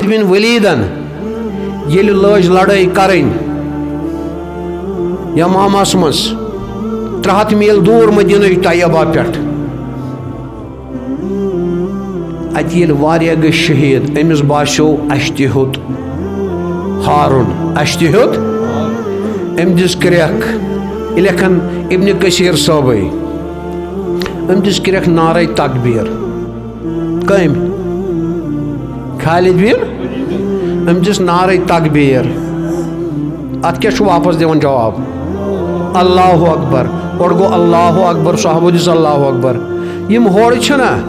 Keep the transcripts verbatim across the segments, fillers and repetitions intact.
بن ولید ییٚلہِ لٲج لڑٲے کرٕنۍ یمامس منٛز، ترٛےٚ ہتھ میل دوٗر مدینہ طیبہ پٮ۪ٹھ، اتہِ ییٚلہِ واریاہ گٔے شہید، أمِس باسیو اسہِ تہِ ہیوٚت ہارُن، اسہِ تہِ ہیوٚت۔ أمۍ دِژ کرٛٮ۪کھ، یہِ لیکھن ابن کثیر صٲبے، أمۍ دِژ کرٛٮ۪کھ نعرے تکبیر۔ کٔمۍ؟ خالد بن۔ أمۍ دِژ نعرے تکبیر۔ اتھ کیٛاہ چھُ واپس دِوان جواب؟ اللہ اکبر۔ گۄڈٕ گوٚو اللہ اکبر، صحابو دِژ اللہ اکبر۔ یِم ہورٕ چھِنہ،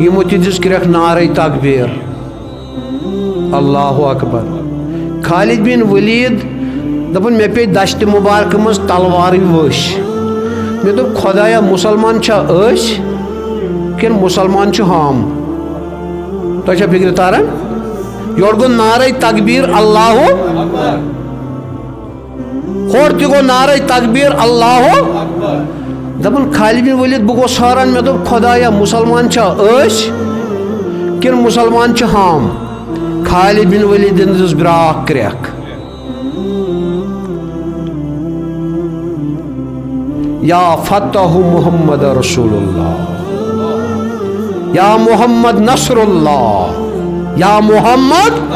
یِمو تہِ دِژ کرٛٮ۪کھ نعرے تکبیر۔ اللہ اکبر۔ خالد بن ولید دپان، مےٚ پیٚیہِ دستہِ مبارکہٕ منٛز تلوارٕنۍ ؤسۍ۔ مےٚ دوٚپ، خدایا، مسلمان چھا أسۍ کِنہٕ مسلمان چھِ ہم؟ تۄہہِ چھا فکرِ تران؟ یورٕ گوٚو نعرے تکبیر، اللہ، ہورٕ تہِ گوٚو نعرے تکبیر، اللہ۔ دپان، خالد بن ولید، بہٕ گوٚوس حٲران، مےٚ دوٚپ، خدایا، مسلمان چھا أسۍ کِنہٕ مسلمان چھِ ہم؟ خالد بن ولید دِژ بیٛاکھ کرٛٮ۪کھ۔ یا فتح محمد رسول اللہ، یا محمد نصر اللہ، یا محمد،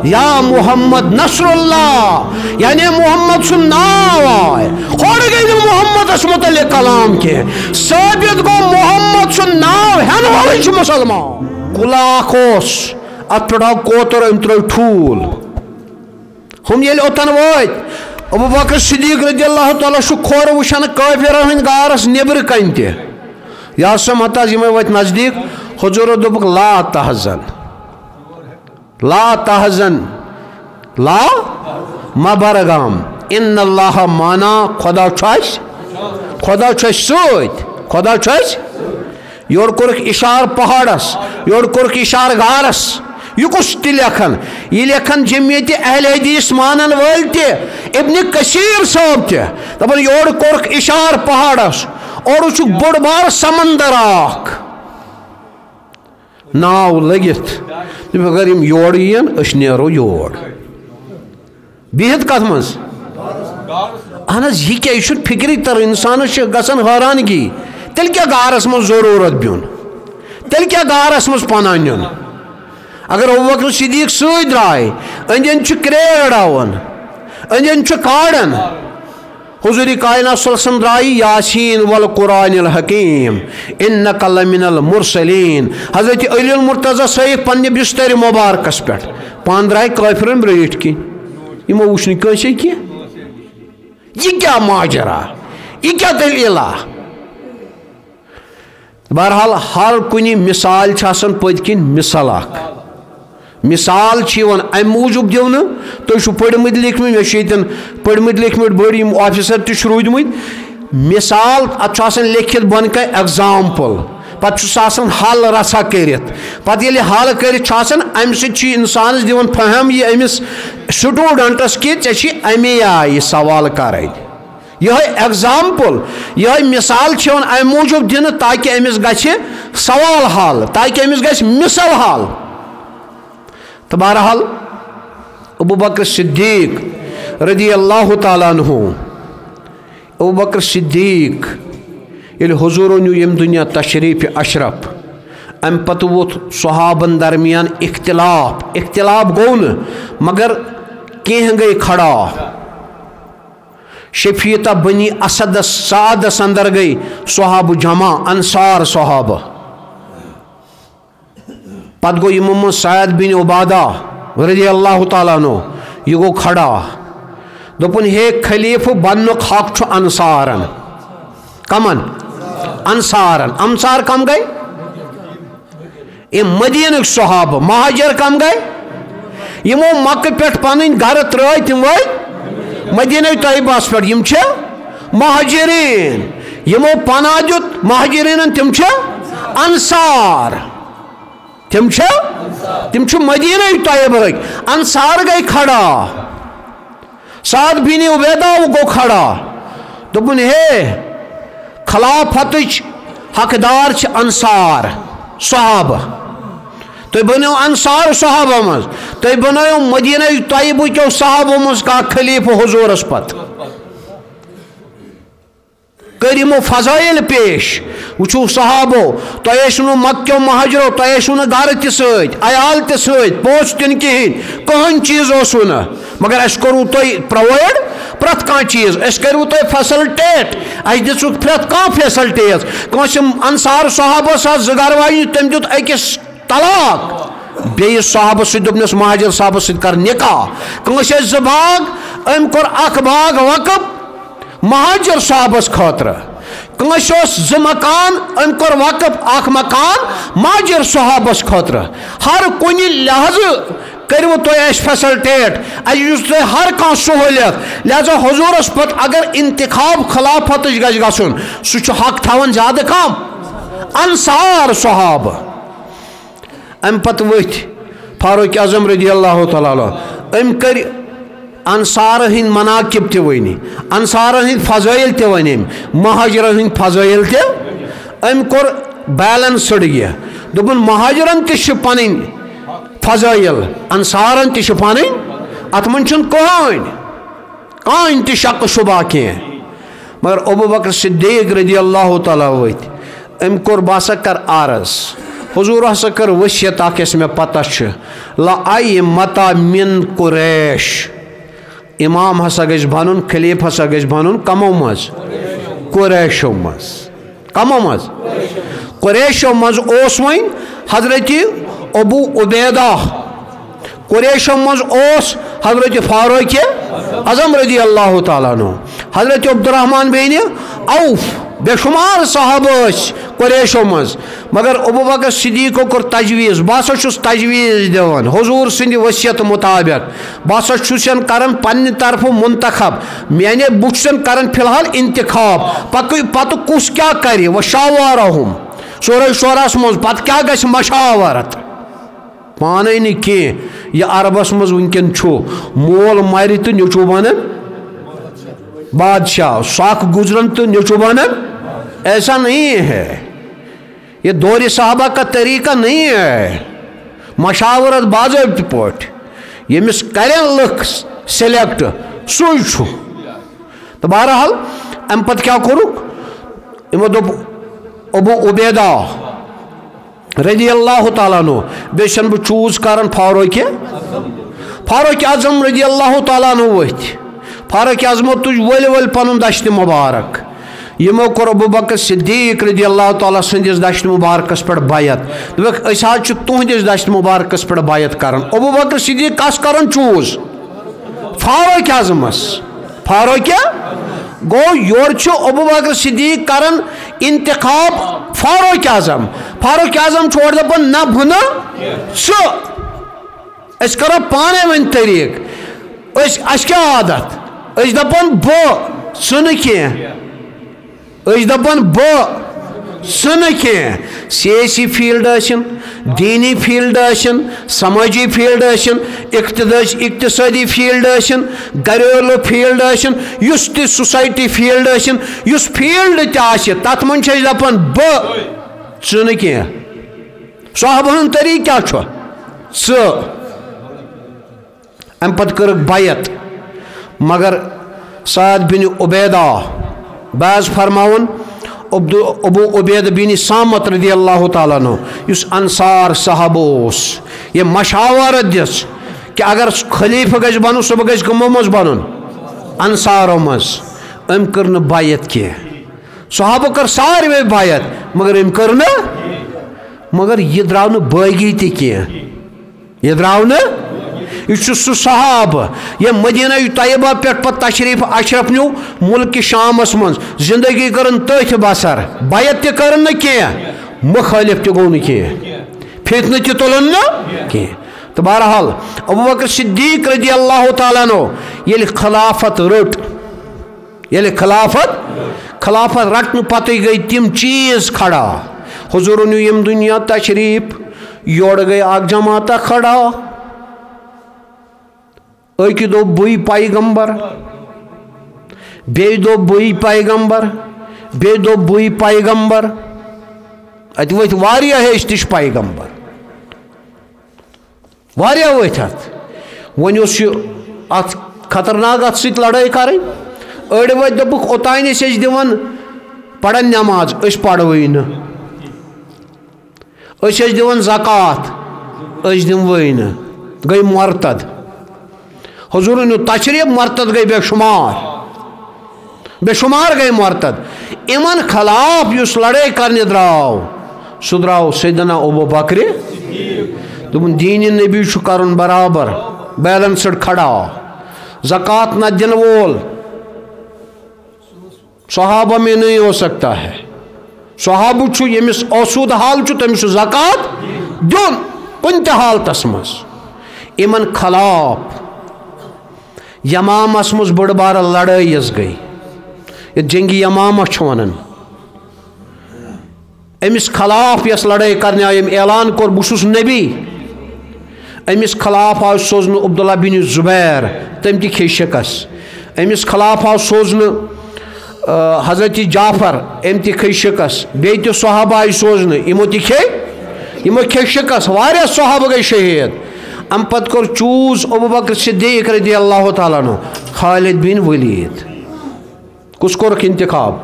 یا محمد نصر اللہ، یعنی محمد سُنٛد ناو آے۔ کھوڑ گئی نہٕ محمدس متعلق کلام کینٛہہ۔ ثٲبت گوٚو محمد سُنٛد ناو ہٮ۪نہٕ والٕے چھُ مسلمان۔ کُلاکھ اوس، اتھ پٮ۪ٹھ آو کوتر، أمۍ ترٲو ٹھوٗل۔ ہُم ییٚلہِ اوٚتَن وٲتۍ، ابو بکر صدیق رضی اللہ تعالیٰ چھُ کھورٕ وٕچھان کٲفرَن ہٕنٛدۍ غارَس نیٚبرٕ کَنہِ تہِ۔ یا سمعت، حظ یِمَے وٲتۍ نزدیٖک، حضوٗرو دوٚپُکھ، "لا تحزن، لا تحزن، لا مہ بر غم، ان اللہ معنا، خدا چھُ اَسہِ، خدا چھُ اَسہِ سۭتۍ، خدا چھُ اَسہِ۔" یورٕ کوٚرُکھ اِشارٕ پہاڑس، یورٕ کوٚرُکھ اِشارٕ غارس۔ یہِ کُس تہِ لیکھن؟ یہِ لیکھن جمعیت اہل حدیث مانن وٲلۍ تہِ، ابن کثیر صٲب تہِ۔ دپان، یورٕ کوٚرُکھ اِشارٕ پہاڑس، اورٕ چھُکھ بوٚڑ بار سمندر اکھ ناو لٔگِتھ۔ دپان، اگر یِم یورٕ یِن، أسۍ نیرو یور۔ بِہِتھ کتھ منٛز؟ اہن حظ، یہِ کیٛاہ، یہِ چھُنہٕ فِکرِ تران، اِنسانَس چھِ گژھان حٲرانگی۔ تیٚلہِ کیٛاہ غارَس منٛز ضروٗرت بیوٚن؟ تیٚلہِ کیٛاہ غارَس منٛز پناہ نیُن؟ اگر ابوبکر صدیق سۭتۍ درٛاے، أنٛدۍ أنٛدۍ چھُ کرٛیڈ اَوان، أنٛدۍ أنٛدۍ چھُ کاڑان۔ حضوٗرِ کائنات صلی اللہ علیہ وسلم درٛایہِ یاسین والقرآن الحکیم، انک لمن المرسلین۔ حضرت علی المرتضیٰ صٲب پننہِ بسترِ مبارکس پٮ۪ٹھ، پانہٕ درٛاے کٲفرن برٛونٛٹھ کِنۍ۔ یِمو وُچھ نہٕ کٲنٛسے کینٛہہ۔ یہِ کیٛاہ ماجرا؟ یہِ کیٛاہ دٔلیٖلہ؟ بہرحال، ہر کُنہِ مثال چھِ آسان پٔتۍ کِنۍ مثال اکھ۔ مثال چھِ یِوان اَمہِ موٗجوٗب دِونہٕ، تُہۍ چھِو پٔرمٕتۍ لیکھمٕتۍ، مےٚ چھِ ییٚتٮ۪ن پٔرمٕتۍ لیکھمٕتۍ بٔڑۍ یِم آفیسر تہِ چھِ روٗدۍمٕتۍ۔ مثال، اَتھ چھُ آسان لیکھِتھ بۄنہٕ کَنہِ ایگزامپل، پَتہٕ چھُس آسان حل رژھا کٔرِتھ۔ پَتہٕ ییٚلہِ حل کٔرِتھ چھُ آسان، اَمہِ سۭتۍ چھُ یہِ اِنسانَس دِوان فہم یہِ أمِس سٹوٗڈنٛٹَس کہِ ژےٚ چھِ اَمے آیہِ سوال کَرٕنۍ۔ یِہوٚے ایگزامپل، یِہوٚے مثال چھِ یِوان اَمہِ موٗجوٗب دِنہٕ تاکہِ أمِس گژھِ سوال حل، تاکہِ أمِس گژھِ مثل حل۔ تہٕ بہرحال، ابو بکر صدیق رضی اللہ تعالیٰ عنہ، ابو بکر صدیق، ییٚلہِ حضوٗرو نیوٗ ییٚمہِ دُنیا تشریف اشرف، اَمہِ پتہٕ ووٚتھ صحابن درمیان اختلاف۔ اختلاف گوٚو نہٕ، مگر کینٛہہ گٔے کھڑا۔ شفیتہ بنی اسدس، سعدس اندر گٔے صحابہٕ جمع، انصار صحابہٕ۔ پتہٕ گوٚو یِمو منٛز سعد بن عبادہ رضی اللہ تعالیٰ عنہ، یہِ گوٚو کھڑا۔ دوٚپُن، ہے، خلیفہٕ بننُک حق چھُ انصارن۔ کمن؟ انصارن۔ انصار کم گٔے؟ یِم مدیٖنٕکۍ صحابہٕ، مہاجر کم گٔے؟ یِمو مکہٕ پٮ۪ٹھ پنٕنۍ گرٕ ترٲے، تِم وٲتۍ مدیٖنہ طیبہس پٮ۪ٹھ۔ یِم چھِ مہاجرین۔ یِمو پناہ دیُت مہاجرینن، تِم چھِ انصار۔ تِم چھِ، تِم چھِ مدیٖنہ طیبہٕکۍ۔ انصار گٔے کھڑا۔ سعد بن عبیدہ گوٚو کھڑا، دوٚپُن، ہے، خلافتٕچ حقدار چھِ انصار صحابہ۔ تُہۍ بنیو انصار صحابہ منٛز، تُہۍ بنٲیو مدینہ طیبہ کیو صحابہ منٛز کانٛہہ خلیفہ حضورس پتہٕ۔ کٔرۍ یِمو فضائل پیش۔ وٕچھِو صحابو، تۄہہِ ٲسِو نہٕ مکہ کیو مہاجرو، تۄہہِ ٲسِو نہٕ گرٕ تہِ سۭتۍ، عیال تہِ سۭتۍ، پونٛسہٕ تہِ نہٕ کِہیٖنۍ، کٕہٕنۍ چیٖز اوسوٕ نہٕ، مگر اَسہِ کوٚروٕ تۄہہِ پرووایڈ پرٛٮ۪تھ کانٛہہ چیٖز، أسۍ کٔروٕ تۄہہِ فیسلٹیٹ، اَسہِ دِژوٕ پرٛٮ۪تھ کانٛہہ فیسلٹیز۔ کٲنٛسہِ انصار صحابس آسہٕ زٕ گرٕ واجنہِ، تٔمۍ دیُت أکِس طلاق، بیٚیِس صحابس سۭتۍ دوٚپنس مہاجر صحابس سۭتۍ کر نکاح۔ کٲنٛسہِ ٲسۍ زٕ باغ، أمۍ کوٚر اکھ باغ وقف مہاجر صحابس خٲطرٕ۔ کٲنٛسہِ اوس زٕ مکان، أمۍ کوٚر وقف اکھ مکان مہاجر صحابس خٲطرٕ۔ ہر کُنہِ لحاظہٕ کٔرِو تُہۍ اَسہِ فیسلٹیٹ، اَسہِ یُس تۄہہِ ہر کانٛہہ سہوٗلیت۔ لہذا حضوٗرس پتہٕ اگر انتخاب خلافتٕچ گژھِ گژھُن، سُہ چھُ حق تھاوان زیادٕ کم؟ انصار صحابہٕ۔ امہِ پتہٕ ؤتھۍ فاروق اعظم رضی اللہ تعالیٰ عنہ۔ أمۍ کٔرۍ انصارن ہٕنٛدۍ مناقب تہِ ؤنۍ، انصارن ہٕنٛدۍ فضٲیل تہِ ؤنۍ أمۍ، مہاجرن ہٕنٛدۍ فضٲیل تہِ۔ أمۍ کوٚر بیلنسڈ یہِ۔ دوٚپُن، مہاجرن تہِ چھِ پنٕنۍ فضٲیل، انصارن تہِ چھِ پنٕنۍ، اتھ منٛز چھُنہٕ کٕہٕنۍ، کٕہٕنۍ تہِ شک شبہ کینٛہہ۔ مگر ابو بکر صدیق رضی اللہ تعالیٰ ؤتھۍ، أمۍ کوٚر، بہٕ ہسا کر عرض، حضور ہسا کٔر وصیت اکھ یۄس مےٚ پتہ چھِ، لَأَئِمَّةً مِّن قُرَیش، امام ہسا گژھِ بنُن، خلیفہ ہسا گژھِ بنُن کمو منٛز؟ قریشو منٛز۔ کمو منٛز؟ قریشو منٛز اوس وۄنۍ حضرت ابو عبیدہ، قریشو منٛز اوس حضرت فاروق اعظم رضی اللہ تعالیٰ عنہ، حضرت عبدالرحمن بن عوف، بے شمار صحابہ ٲسۍ قریشو منٛز۔ مگر ابو بکر صدیقو کوٚر تجویز، بہٕ ہسا چھُس تجویز دِوان حضور سٕنٛدِ وصیت مطابق، بہٕ ہسا چھُس یَن کران پننہِ طرفہٕ منتخب، یعنی بہٕ چھُس یَن کران فی الحال انتخاب، پکہٕ، پتہٕ کُس کیٛاہ کرِ، وشاورہم، سورہ شعراہس منٛز، پتہٕ کیٛاہ گژھِ؟ مشاورت۔ پانے نہٕ کینٛہہ۔ یہِ عربس منٛز وٕنکیٚن چھُ، مول مرِ تہٕ نیٚچوٗ بنان بادشاہ، سۄ اکھ گُزران تہٕ نیٚچوٗ بنان، ایسا نہیں ہے۔ یہ دور صحابہ کا طریقہ نہیں ہے۔ مشاورت باضٲبطہٕ پٲٹھۍ، ییٚمِس کرن لُکھ سلیکٹ، سُے چھُ۔ تہٕ بہرحال، امہِ پتہٕ کیٛاہ کوٚرُکھ؟ یِمو دوٚپ، ابو عبیدہ رضی اللہ تعالیٰ عنہ، بیٚیہِ چھَن بہٕ چوٗز کران فاروق، فاروق اعظم رضی اللہ تعالیٰ عنہ ؤتھۍ۔ فاروق اعظمو تُج ؤلۍ ؤلۍ پنُن دشتِ مبارک۔ یِمو کوٚر ابو بکر صدیق رضی اللہ تعالیٰ سٕنٛدِس دشتِ مبارکس پٮ۪ٹھ بیعت۔ دوٚپُکھ، أسۍ حظ چھِ تُہنٛدِس دشتِ مبارکس پٮ۪ٹھ بیعت کران۔ ابو بکر صدیق کس کران چوٗز؟ فاروق اعظمس۔ فاروق کیٛاہ گوٚو؟ یورٕ چھُ ابو بکر صدیق کران انتخاب فاروق اعظم۔ فاروق اعظم چھُ اورٕ دپان، نہ، بہٕ نہٕ، ژٕ۔ أسۍ کرو پانے وۄنۍ طریٖق۔ أسۍ، اَسہِ کیٛاہ عادت؟ أسۍ دپان، بہٕ، ژٕ نہٕ کینٛہہ۔ أسۍ دپان، بہٕ، ژٕ نہٕ کینٛہہ۔ سیٲسی فیلڈ ٲسِن، دیٖنی فیلڈ ٲسِن، سمٲجی فیلڈ ٲسِن، اقتدٲج-، اقتصٲدی فیلڈ ٲسِن، گھریلو فیلڈ ٲسِن، یُس تہِ سوسایٹی فیلڈ ٲسِن، یُس فیلڈ تہِ آسہِ، تتھ منٛز چھِ أسۍ دپان، بہٕ، ژٕ نہٕ کینٛہہ۔ صحابہٕ ہُنٛد طریٖقہٕ کیٛاہ چھُ؟ ژٕ۔ امہِ پتہٕ کٔرٕکھ بیعت۔ مگر سعد بن عبیدہ، بعض فرماوان، عبد-، ابو عبیدہ بن صامت رضی اللہ تعالیٰ عنہ، یُس انصار صحابہ اوس، یہِ مشاورت دِژ کہ اگر خلیفہ گژھِ بنُن، سُہ گژھِ کٕمو منٛز بنُن؟ انصارو منٛز۔ أمۍ کٔر نہٕ بیعت کینٛہہ۔ صحابہ کٔر ساروے بیعت، مگر أمۍ کٔر نہٕ۔ مگر یہِ درٛاو نہٕ بٲغی تہِ کینٛہہ۔ یہِ درٛاو نہٕ۔ یہِ چھُ سُہ صحابہٕ، ییٚمۍ مدینہ طیبہ پٮ۪ٹھ پتہٕ تشریف اشرف نیوٗ ملکہِ شامس منٛز، زندگی کٔرٕن تٔتھۍ بسر، بیعت تہِ کٔرٕن نہٕ کینٛہہ، مخٲلف تہِ گوٚو نہٕ کینٛہہ، فتنہٕ تہِ تُلُن نہٕ کینٛہہ۔ تہٕ بہرحال، ابو بکر صدیق رضی اللہ تعالیٰ عنہ ییٚلہِ خلافت رٔٹ، ییٚلہِ خلافت، خلافت رٹنہٕ پتٕے گٔے تِم چیٖز کھڑا۔ حضوٗرن نیوٗ ییٚمہِ دُنیا تشریٖف، یورٕ گٔے اکھ جماعتہ کھڑا۔ أکۍ دوٚپ، بٕے پیغمبر، بیٚیہِ دوٚپ، بٕے پیغمبر، بیٚیہِ دوٚپ، بٕے پیغمبر۔ اتہِ ؤتھۍ واریاہ، ہے، أسۍ تہِ چھِ پیغمبر۔ واریاہ ؤتھۍ اَتھ۔ وۄنۍ اوس یہِ اَتھ خطرناک، اَتھ سۭتۍ لڑٲے کَرٕنۍ۔ أڑۍ ؤتھۍ، دوٚپُکھ، اوٚتانۍ ٲسۍ أسۍ دِوان پَرن نٮ۪ماز، أسۍ پَروٕے نہٕ۔ أسۍ ٲسۍ دِوان زکوٰۃ، أسۍ دِموٕے نہٕ۔ گٔے مرتد۔ حضوٗرن نیوٗ تشریف، مرتد گٔے بے شمار۔ بے شمار گٔے مرتد۔ یِمن خلاف یُس لڑٲے کرنہِ درٛاو، سُہ درٛاو سیدنا ابو بکرِ۔ دوٚپُن، دیٖنِ نبی چھُ کرُن برابر، بیلنسڈ کھڑا۔ زکوٰۃ نہ دِنہٕ وول صحابہ میں نہیں ہو سکتا ہے۔ صحابہٕ چھُ، ییٚمِس آسوٗدٕ حال چھُ، تٔمِس چھُ زکوٰۃ دیُن کُنہِ تہِ حالتس منٛز۔ یِمن خلاف یمامس منٛز بٔڑ بارٕ لڑٲے یۄس گٔے، یتھ جنگِ یمامہ چھِ ونان، أمِس خلاف یۄس لڑٲے کرنہِ آیہِ، أمۍ اعلان کوٚر، بہٕ چھُس نبی۔ أمِس خلاف آو سوزنہٕ عبداللہ بن زبیر، تٔمۍ تہِ کھیٚیہِ شِکس۔ أمِس خلاف آو سوزنہٕ، آ، حضرت جعفر، أمۍ تہِ کھیٚیہِ شِکس۔ بیٚیہِ تہِ صحابہٕ آیہِ سوزنہٕ، یِمو تہِ کھیٚیہِ، یِمو کھیٚیہِ شِکس۔ واریاہ صحابہٕ گٔے شہیٖد۔ اَمہِ پتہٕ کوٚر چوٗز ابو بکر صدیق رضی اللہ تعالیٰ عنہ، خالد بن ولید۔ کُس کوٚرُکھ انتخاب؟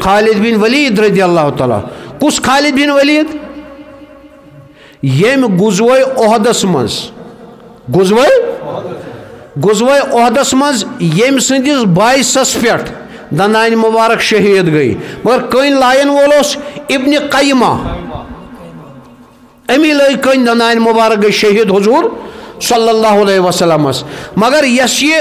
خالد بن ولید رضی اللہ تعالیٰ۔ کُس خالد بن ولید؟ ییٚمۍ غزوہ احدس منٛز، غزوہ، غزوہ احدس منٛز ییٚمۍ سٕنٛدِس بایسس پٮ۪ٹھ دندانہِ مبارک شہیٖد گٔے، مگر کٔنۍ لایَن وول اوس ابن قیمہ۔ امی لٲگۍ کٔنۍ دندانہِ مبارک، گٔے شہیٖد حضور صلی اللہ علیہ وسلمس۔ مگر یۄس یہِ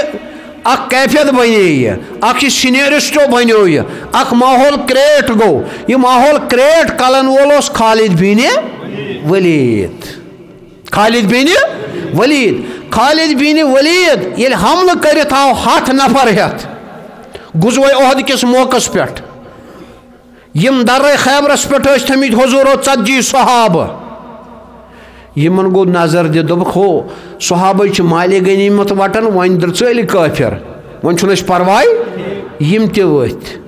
اکھ کیفیت بنے یہِ، اکھ یہِ سینیرسٹو بنیو یہِ، اکھ ماحول کریٹ گوٚو، یہِ ماحول کریٹ کلن وول اوس خالد بن ولید۔ خالد بن ولید۔ خالد بن ولید ییٚلہِ حملہٕ کٔرِتھ آو ہتھ نفر ہٮ۪تھ غزوہ احد کِس موقعس پٮ۪ٹھ، یِم درے خیبرس پٮ۪ٹھ ٲسۍ تھٲمٕتۍ حضوٗرو ژتجی صحابہٕ۔ یِمن گوٚو نظر دِتھ، دوٚپُکھ، ہو، صحابے چھِ مالِ غنیمت وٹان، وۄنۍ درٛژٲلۍ کٲفر، وۄنۍ چھُنہٕ اَسہِ پرواے۔ یِم تہِ ؤتھۍ۔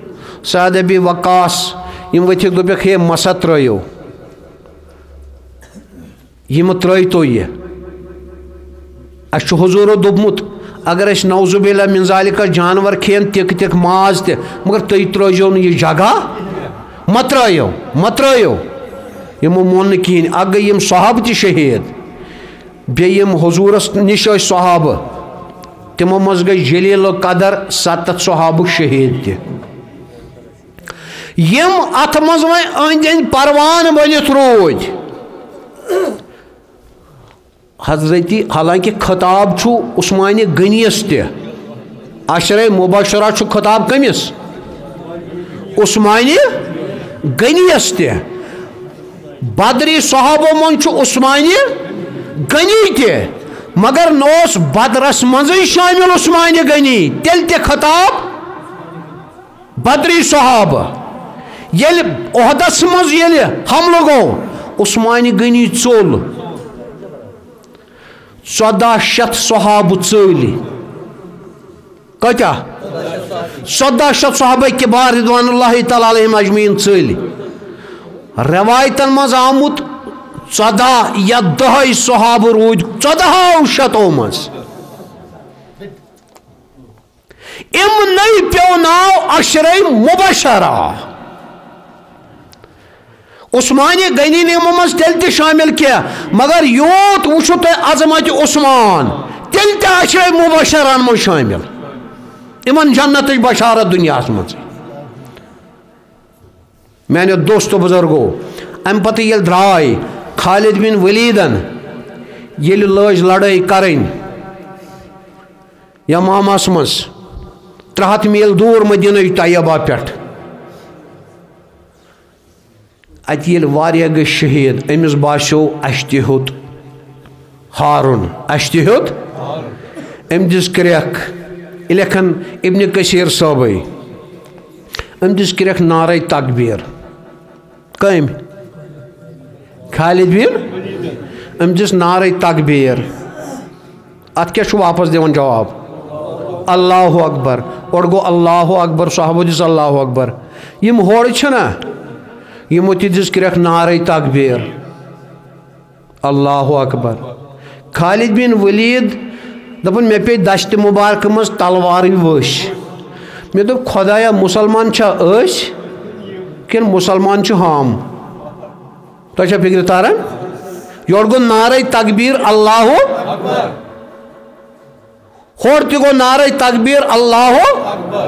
سعد ابی وقاص، یِم ؤتھِکھ، دوٚپُکھ، ہے، مسا ترٲیِو۔ یہِ مہٕ ترٛٲیتو یہِ۔ اَسہِ چھُ حضوٗرو دوٚپمُت، اگر أسۍ نعوذ باللہ من ذالک جانور کھیٚن، تِکہٕ تِکہٕ ماز تہِ، مگر تُہۍ ترٛٲوزیو نہٕ یہِ جگہ، مہ ترٛٲیِو، مہ ترٛٲیِو۔ یِمو مون نہٕ کِہیٖنۍ۔ اَکھ گٔے یِم صحابہٕ تہِ شہیٖد، بیٚیہِ یِم حضوٗرس نِش ٲسۍ صحابہٕ، تِمو منٛز گٔے جلیل القدر ستتھ صحابہٕ شہیٖد تہِ۔ یِم اتھ منٛز وۄنۍ أنٛدۍ أنٛدۍ پروان بٔنِتھ روٗدۍ۔ حضرتی، حالانکہ خطاب چھُ عثمانِ غنیس تہِ۔ عشرہ مبشرہ چھُ خطاب کٔمِس؟ عثمانِ غنیس تہِ۔ بدری صحابو منٛز چھُ عثمانِ غنی تہِ، مگر نہ اوس بدرس منٛزٕے شٲمِل عثمانِ غنی، تیٚلہِ تہِ خطاب بدری صحابہٕ۔ ییٚلہِ احدس منٛز ییٚلہِ حملہٕ گوٚو، عثمانِ غنی ژوٚل۔ ژۄداہ شیٚتھ صحابہٕ ژٔلۍ۔ کۭتیاہ؟ ژۄداہ شیٚتھ صحابہ کبار رضوان اللہ تعالیٰ علیہم اجمعین ژٔلۍ۔ رٮ۪وایتن منٛز آمُت، ژۄداہ یا دَہے صحابہٕ روٗدۍ ژۄدہو شیٚتو منٛز۔ یِمنٕے پیوٚو ناو عشرے مبشرہ۔ عثمانِ غنی نہٕ یِمو منٛز تیٚلہِ تہِ شٲمِل کینٛہہ، مگر یوٗت وٕچھِو تُہۍ عظمتِ عثمان، تیٚلہِ تہِ عشرے مبشرن منٛز شٲمِل۔ یِمن جنتٕچ بشارت دُنیاہس منٛز۔ میانیو دوستو بزرگو، امہِ پتہٕ ییٚلہِ درٛاے خالد بن ولیدن، ییٚلہِ لٲج لڑٲے کرٕنۍ یمامس منٛز، ترٛےٚ ہتھ میٖل دوٗر مدینہ طیبہ پٮ۪ٹھ، اتہِ ییٚلہِ واریاہ گٔے شہیٖد، أمِس باسیو، اسہِ تہِ ہیوٚت ہارُن، اسہِ تہِ ہیوٚت۔ أمۍ دِژ کرٛٮ۪کھ، یہِ لیکھن ابن کثیر صٲبٕے۔ أمۍ دِژ کرٛٮ۪کھ نعرے تکبیر۔ کٔمۍ؟ خالد بن۔ أمۍ دِژ نعرے تکبیر۔ اتھ کیٛاہ چھُ واپس دِوان جواب؟ اللہ اکبر۔ اورٕ گوٚو اللہ اکبر، صحابو دِژ اللہ اکبر۔ یِم ہورٕ چھِنہ، یِمو تہِ دِژ کرٛٮ۪کھ نعرے تکبیر۔ اللہ اکبر۔ خالد بن ولید دپان، مےٚ پیٚیہِ دشتِ مبارکہٕ منٛز تلوارٕے ؤسۍ۔ مےٚ دوٚپ، خۄدایا، مسلمان چھا أسۍ کِنہٕ مسلمان چھِ ہم؟ تۄہہِ چھا فکرِ تران؟ یورٕ گوٚو نعرے تکبیر، اللہ اکبر۔ ہورٕ تہِ گوٚو نعرے تکبیر، اللہ اکبر۔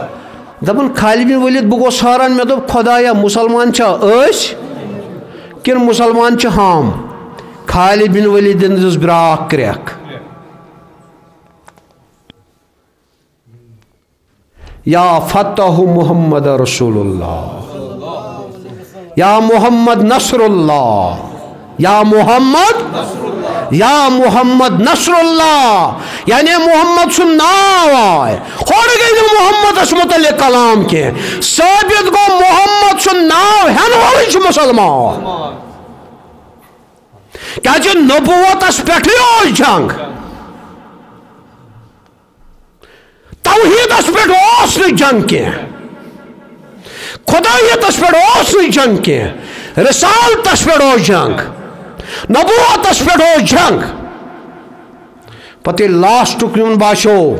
دپان، خالد بن ولید، بہٕ گوس حٲران، مےٚ دوٚپ، خۄدایا، مسلمان چھا أسۍ کِنہٕ مسلمان چھِ ہم؟ خالد بن ولید دِژ بیٛاکھ کرٛٮ۪کھ۔ یا فتح محمد رسول اللہ، یا محمد نصر اللہ، یا محمد، یا محمد نصر اللہ، یعنی محمد سُنٛد ناو آے۔ ہورٕ گٔے نہٕ محمدس متعلق کلام کینٛہہ۔ ثٲبت گوٚو، محمد سُنٛد ناو ہٮ۪نہٕ وولٕے چھُ مسلمان۔ کیٛازِ نبوتس پٮ۪ٹھٕے اوس جنگ۔ توحیدس پٮ۪ٹھ اوس نہٕ جنگ کینٛہہ، خدایتس پٮ۪ٹھ اوس نہٕ جنگ کینٛہہ، رسالتس پٮ۪ٹھ اوس جنگ، نبوتس پٮ۪ٹھ اوس جنگ۔ پتہٕ ییٚلہِ لاسٹُک یُن باسیو،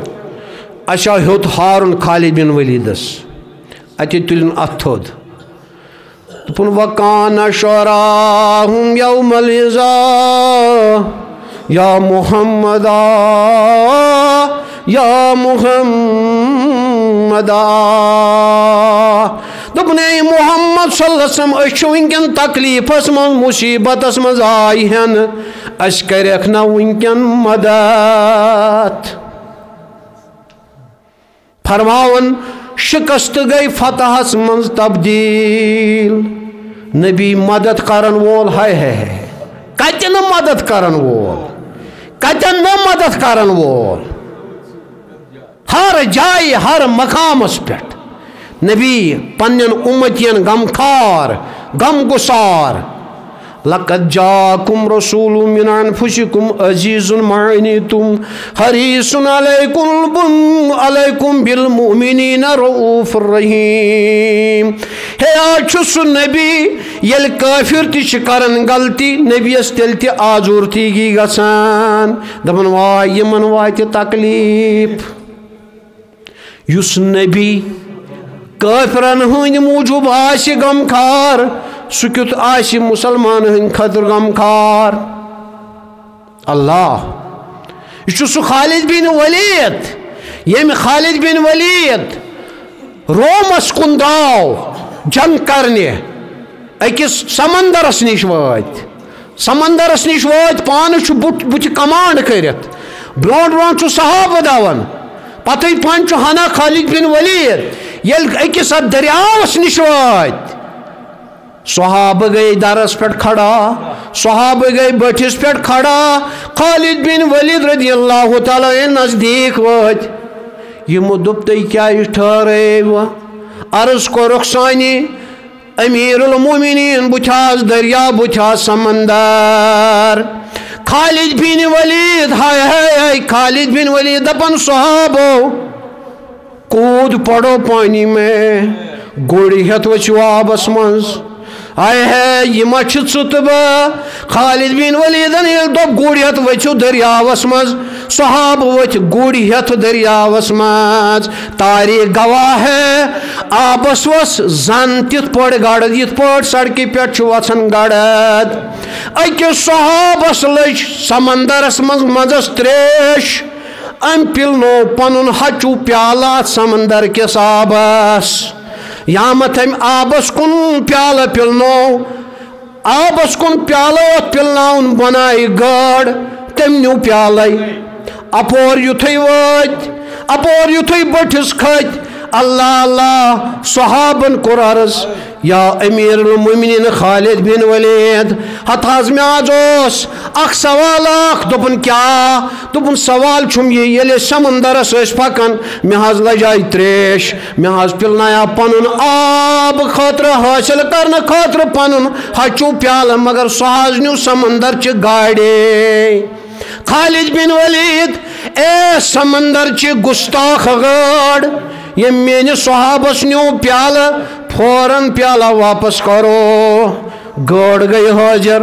اسہِ آو ہیوٚت ہارُن خالد بن ولیدس، اتے تُلِن اتھٕ تھوٚد۔ دوٚپُن، وَكَانَ شُعَرَاؤُهُمْ يَوْمَ الْعِزَا، یا محمدا، یا محمدا۔ دوٚپُن، اے محمد صلی اللہ علیہ وسلم، أسۍ چھِ وٕنکٮ۪ن تکلیفس منٛز، مصیبتس منٛز آے ہٮ۪نہٕ، اَسہِ کَرٮ۪کھ نا وٕنکٮ۪ن مدد؟ فرماوان، شکست گئی فتحس منٛز تبدیل۔ نبی مدد کرن وول، ہاے ہاے ہاے، کتہِ نہٕ مدد کرن وول، کتٮ۪ن نہٕ مدد کرن وول، ہر جایہِ، ہر مقامس پٮ۪ٹھ نبی پننٮ۪ن امتین غمخار، غم گسار۔ لقد جاءكم رسول من أنفسكم عزيز ما عنتم حريص عليكم، عليكم بالمؤمنين رؤوف رحيم۔ ہے، آز چھُ سُہ نبی، ییٚلہِ کٲفر تہِ چھِ کران غلطی، نبیَس تیٚلہِ تہِ آزُرتگی گژھان۔ دپان، واے، یِمن واتہِ تکلیف۔ یُس نبی کٲفرن ہٕنٛدِ موٗجوٗب آسہِ غمخار، سُہ کیُتھ آسہِ مُسلمان ہٕنٛدِ خٲطرٕ غمخار؟ اللہ، یہِ چھُ سُہ خالد بن ولید، ییٚمۍ خالد بن ولید رومس کُن درٛاو جنگ کرنہِ، أکِس سمندرس نِش وٲتۍ۔ سمندرس نِش وٲتۍ، پانہٕ چھُ بُتھ، بُتھِ کمانڈ کٔرِتھ۔ برونٛٹھ برونٛٹھ چھُ صحابہٕ دوان۔ پتہٕ پہن چھُ ہنا خالد بن ولید۔ ییٚلہِ أکِس اتھ دٔریاوس نِش وٲتۍ، صحابہٕ گٔے درس پٮ۪ٹھ کھڑا، صحابہٕ گٔے بٔٹھِس پٮ۪ٹھ کھڑا۔ خالد بن ولید رضی اللہ تعالیٰ عنہ نزدیٖک وٲتۍ۔ یِمو دوٚپ، تُہۍ کیٛازِ ٹھہرٲیِو؟ عرض کوٚرُکھ، سانہِ امیر المومنین، بہٕ چھَس دریا، بہٕ چھَس سمندر۔ خالد بن ولید، ہاے ہاے ہاے، خالد بن ولید دپان، صحابو، کود پڑو پانی میں، گُرۍ ہٮ۪تھ ؤسِو آبس منٛز۔ ہاے ہاے، یہِ ما چھِ ژٕ تہٕ بہٕ؟ خالد بن ولیدن ییٚلہِ دوٚپ، گُرۍ ہٮ۪تھ ؤسِو دٔریاوس منٛز، صحابہٕ ؤتھۍ گُرۍ ہٮ۪تھ دٔریاوس منٛز۔ تاریخ گواہ ہے، آبس وس زن تِتھ پٲٹھۍ گڑد، یِتھ پٲٹھۍ سڑکہِ پٮ۪ٹھ چھُ وژھان گڑد۔ أکِس صحابس لٔج سمندرس منٛز مزس تریش۔ أمۍ پِلنوو پنُن ہچو پیالہٕ اتھ سمندر کِس آبس۔ یامتھ أمۍ آبس کُن پیالہٕ پِلنوو، آبس کُن پیالہٕ اوس پِلناوُن، بنایہِ گٲڈ، تٔمۍ نیوٗ پیالَے۔ اپور یُتھُے وٲتۍ، اپور یُتھُے بٔٹھِس کھٔتۍ، اللہ اللہ، صحابن کوٚر عرض، یا امیر المومنین خالد بن ولید، ہتہٕ حظ مےٚ حظ اوس اکھ سوال اکھ۔ دوٚپُن، کیٛاہ؟ دوٚپُن، سوال چھُم یہِ، ییٚلہِ أسۍ سمندرس ٲسۍ پکان، مےٚ حظ لجایہِ تریش، مےٚ حظ پِلنایاو پنُن آب خٲطرٕ حٲصِل کرنہٕ خٲطرٕ پنُن ہچو پیالہٕ، مگر سُہ حظ نیوٗ سمندر چہِ گاڑے۔ خالد بن ولید، اے سمندر چہِ گستاخ گٲڈ، ییٚمۍ میٲنِس صحابس نیوٗ پیالہٕ، فوراً پیالہٕ واپس کرو۔ گٲڈ گٔے حٲضِر،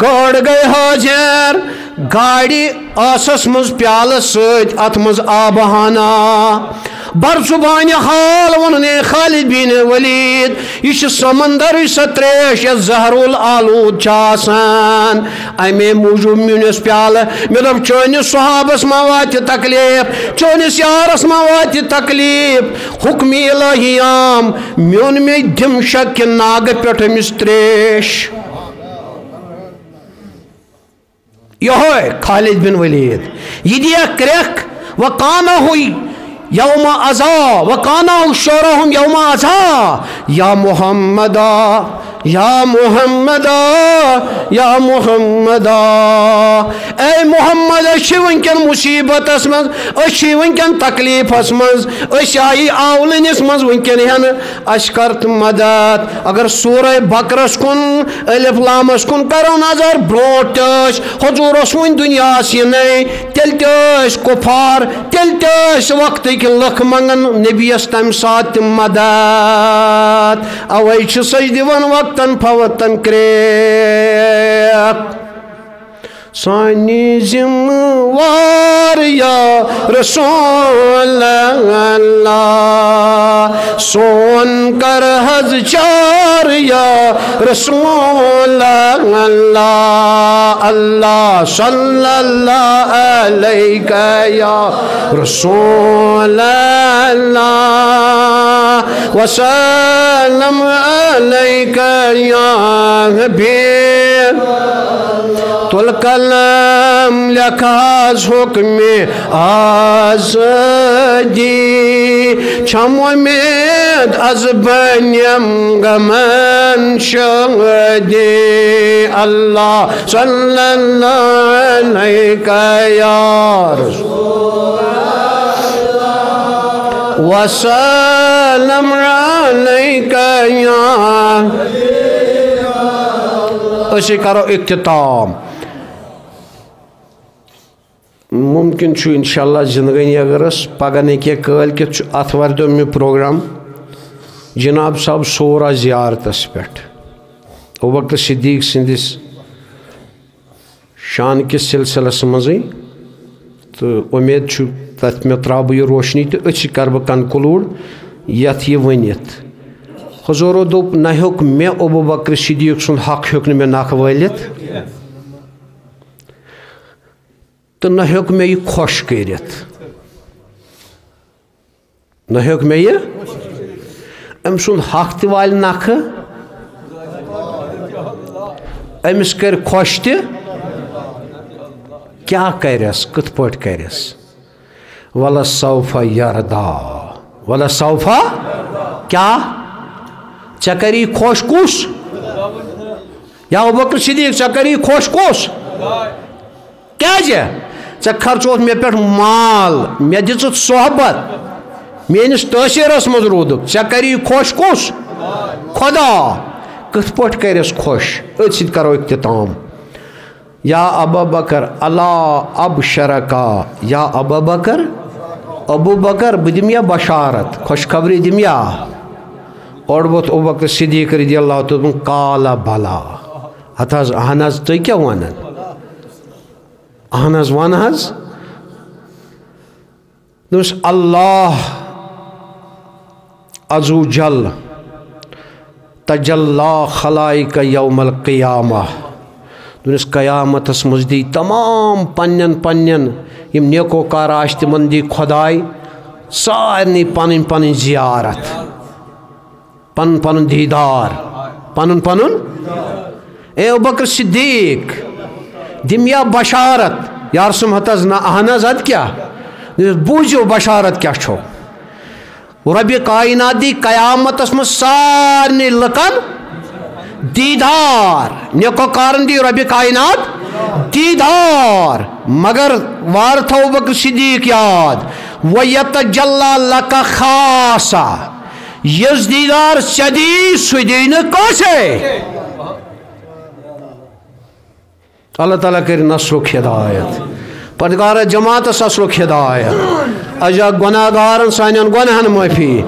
گٲڈ گٔے حٲضِر۔ گاڑِ ٲسس منٛز پیالہٕ سۭتۍ، اتھ منٛز آبہٕ ہنا۔ بر زبانِ حال ووٚنُن، اے خالد بن ولید، یہِ چھُ سمندرٕچ سۄ تریش یۄس زہرول آلود چھِ آسان۔ امے موٗجوٗب میوٗنس پیالہٕ۔ مےٚ دوٚپ، چٲنِس صحابس ما واتہِ تکلیف، چٲنِس یارس ما واتہِ تکلیف؟ حکمِ الہی عام، میوٗن مےٚ دمشق کہِ ناگہٕ پٮ۪ٹھ أمِس تریش۔ یہوے خالد بن ولید، یہِ دِیا کرٛیکھ، وقانہ یوم ازا، وقانہ شعرہم یوم ازا، یا محمدا، یا محمدا، یا محمدا۔ اے محمد، أسۍ چھِ وٕنکٮ۪ن مصیبتس منٛز، أسۍ چھِ وٕنکٮ۪ن تکلیفس منٛز، أسۍ آیہِ آولٕنِس منٛز وٕنکٮ۪ن ہٮ۪نہٕ، اَسہِ کر تہٕ مدد۔ اگر سورہ بقرس کُن، الف لامس کُن کرو نظر، برونٛٹھ تہِ ٲسۍ حضوٗرس وٕنۍ دُنیاہس یِنَے، تیٚلہِ تہِ ٲسۍ کُفار، تیٚلہِ تہِ ٲسۍ وقتٕکۍ لُکھ منٛگان نبیَس تَمہِ ساتہٕ تہِ مدد۔ اوے چھِ سجدِ دِوان وقتن فوقتن کرٛیکھ۔ سانی ذمہ وار یا رسول اللہ، سون کر حض چار یا رسول اللہ، اللہ صلی اللہ علیک یا رسول اللہ، وسلم علیک یا حبیب۔ تُل قلم لیکھ آز حکمِ آزادی، چھم اُمید از بنیم غمن شادی۔ اللہ صلی اللہ علیک یا رسول وسلم علیک یا۔ أسۍ کرو اختتام۔ ممکن چھُ انشاءاللہ زندگٲنی اگر ٲس پگاہ نہٕ کینٛہہ کٲلۍ کٮ۪تھ چھُ آتھوارِ دۄہ مےٚ پروگرام جناب صاحب صورہ زیارتس پٮ۪ٹھ ابوبکر صدیق سٕنٛدِس شان کِس سلسلس منٛزٕے، تہٕ اُمید چھُ تتھ مےٚ ترٛاوٕ بہٕ یہِ روشنی تہٕ أتھۍ سۭتۍ کرٕ بہٕ conclude یتھ یہِ ؤنِتھ۔ حضوٗرو دوٚپ، نہ ہیوٚک مےٚ ابوبکر صدیق سُنٛد حق ہیوٚک نہٕ مےٚ نکھٕ وٲلِتھ، تہٕ نہ ہیوٚک مےٚ یہِ خۄش کٔرِتھ۔ نہ ہیوٚک مےٚ یہِ أمۍ سُنٛد حق تہِ والہِ نکھٕ، أمِس کٔرۍ خۄش تہِ۔ کیٛاہ کرٮ۪س، کِتھ پٲٹھۍ کرٮ۪س؟ ولسوف یردا، ولسوف۔ کیٛاہ؟ ژےٚ کری خۄش کُس؟ یا ابوبکر صدیق، ژےٚ کری خۄش کُس؟ کیٛازِ؟ ژےٚ خرچووُتھ مےٚ پٮ۪ٹھ مال، مےٚ دِژٕتھ صحبت، میٲنِس تٲثیٖرس منٛز روٗدُکھ، ژےٚ کری خۄش کُس؟ خۄدا۔ کِتھ پٲٹھۍ کرٮ۪س خۄش؟ أتھۍ سۭتۍ کرو اختتام۔ یا ابا بکر، الا ابشرکا، یا ابا بکر، ابو بکر، بہٕ دِمہٕ یا بشارت، خۄشخبری دِمہٕ یا؟ اورٕ ووٚتھ ابو بکر صدیق رضی اللہ تعالیٰ عنہ، قال بلا۔ ہتہٕ حظ، اہن حظ، تُہۍ کیٛاہ ونان؟ اہن حظ، ون حظ۔ دوٚپُس، اللہ عز و جل تجلی خلائق یوم القیامہ۔ دوٚپُس، قیامتس منٛز دی تمام پننٮ۪ن پننٮ۪ن یِم نیکوکار آسہِ، تِمن دی خۄداے سارنٕے پنٕنۍ پنٕنۍ زیارت۔ پنُن پنُن دیٖدار، پنُن پنُن۔ اے ابوبکر صدیق، دِم یا بشارت۔ یار سُم ہتس نہ، اہن حظ، ادٕ کیٛاہ؟ بوٗزِو بشارت کیٛاہ چھو۔ رۄبِ کاینات دی قیامتس منٛز سارنٕے لُکن دیٖدار۔ نیکوکارن دی رۄبِ کاینات دیٖدار۔ مگر وار تھاو ابوبکر صدیق یاد، وَيَتَجَلَّى لَكَ خَاصَّةً۔ یُس دیٖدار ژےٚ دی، سُہ دی نہٕ کٲنٛسے۔ اللہ تعالیٰ کٔرِنۍ اصلُک ہدایت۔ پردگارا جماعتس اصلُک ہدایت۔ اجا گۄناہگارن سانٮ۪ن گۄناہن معٲفی۔